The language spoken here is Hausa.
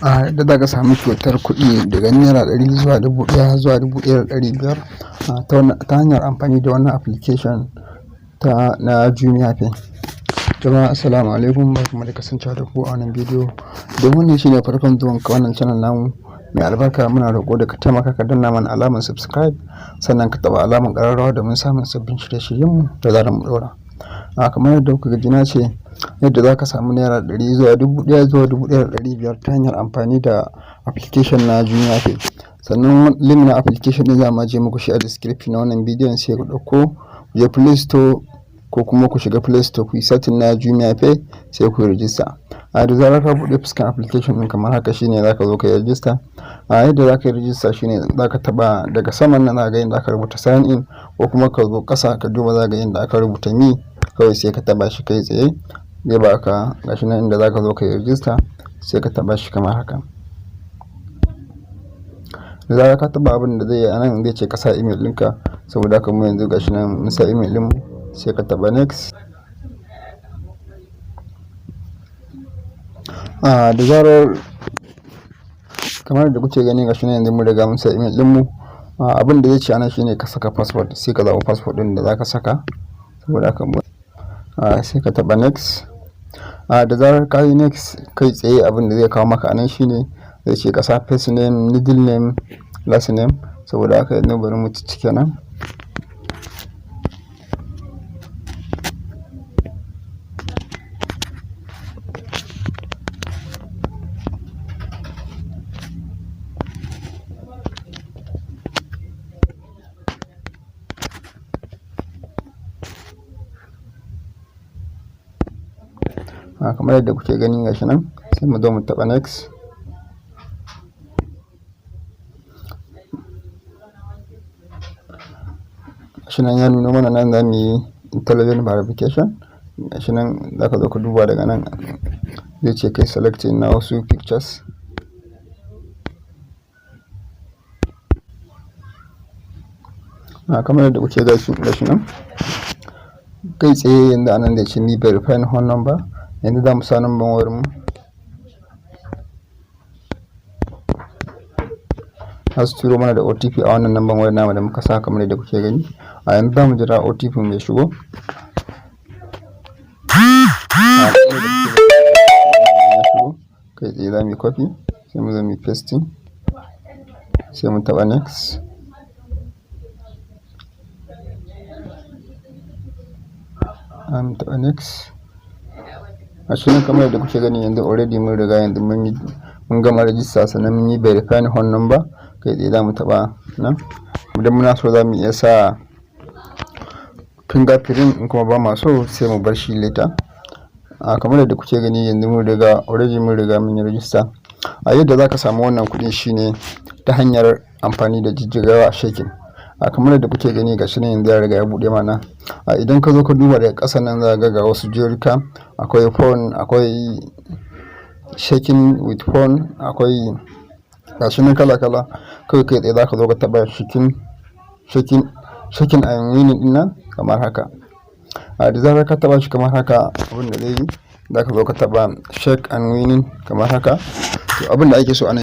A yadda za ka sami kyautar kuɗi daga ₦100 zuwa 1,000 zuwa 1,500 ta hanyar amfani da wannan application ta na Jumia Pay. Jama'a, assalamu alaikum, barkanmu da kasancewa da ku a wannan bidiyo. Idan wannan shine farkon zuwan ka wannan channel namu mai albarka, muna roƙo da ka taimaka ka danna mana alamar subscribe, sannan ka taɓa alamar ƙararrawa domin samun sabbin shirye-shiryenmu da zarar mu ɗaura. A kamar yadda kuka ji na ce, yadda za ka samu ₦100 zuwa 1,000 zuwa 1,500 ta hanyar amfani da application na Jumia Pay. Sannan link na application ɗin za mu ajiye muku shi a description na wannan bidiyon, sai ku ɗauko ku je Play Store ko kuma ku shiga Play Store, ku yi searching na Jumia Pay, sai ku yi register. A da zarar ka buɗe fuskan application ɗin kamar haka, shine za ka zo ka yi register. A yadda za ka yi register shine za ka taɓa daga saman nan, za ka ga inda aka rubuta sign in, ko kuma ka zo ƙasa ka duba, za ka ga inda aka rubuta me, kawai sai ka taɓa shi kai tsaye. Zai baka gashi nan inda za ka zo ka yi register, sai ka taɓa shi kamar haka. Da zarar ka taɓa, abin da zai yi a nan, zai ce ka sa email ɗinka. Saboda haka mu yanzu gashi nan mun sa email ɗinmu, sai ka taɓa next. A da zarar kamar yadda kuke gani, gashi nan yanzu mun riga mun sa email ɗinmu. Abin da zai ce a nan shine ka saka password, sai ka zaɓi password ɗin da za ka saka. Saboda haka sai ka taɓa next. A da zarar ka yi next, kai tsaye abin da zai kawo maka a nan shine zai ce ka sa first name, middle name, last name. Saboda haka yanzu bari mu ciccike nan. Kamar yadda kuke gani, gashi nan, sai mu zo mu taɓa next. Gashi nan ya nuno mana nan za mu yi intelligent verification. Gashi nan za ka zo ka duba daga nan, zai ce kai selecting na wasu pictures. Kamar yadda kuke gashi nan, kai tsaye yanzu anan zai ce mi verifying phone number. Yanzu za mu sa number wayar mu. Za su turo mana da OTP a wannan number wayar namu da muka sa, kamar yadda kuke gani. A yanzu za mu jira OTP mu ya shigo. A ya shigo, kai tsaye za mu yi copy, sai mu zo mu yi pasting, sai mu taɓa next. Mu taɓa next. Gashi nan kamar yadda kuke gani, yanzu already mun riga yanzu mun yi, mun gama register, sannan mun yi verifying phone number. Kai tsaye za mu taɓa nan. Idan muna so, za mu iya sa fingerprint, in kuma ba ma so, sai mu bar shi later. A kamar yadda kuke gani, yanzu mun riga already mun riga mun yi register. A yadda za ka samu wannan kuɗin shine ta hanyar amfani da jijjigawa, shaking. A kamar yadda kuke gani, gashi nan yanzu ya riga ya buɗe mana. A idan ka zo ka duba daga ƙasa nan, za ka ga wasu jerika, akwai phone, akwai shaking with phone, akwai gashi nan kala kala. Kawai kai tsaye za ka zo ka taɓa shaking, shaking, shaking and winning ɗin nan kamar haka. A da zarar ka taɓa shi kamar haka, abin da zai yi, za ka zo ka taɓa shake and winning kamar haka. To, abin da ake so a nan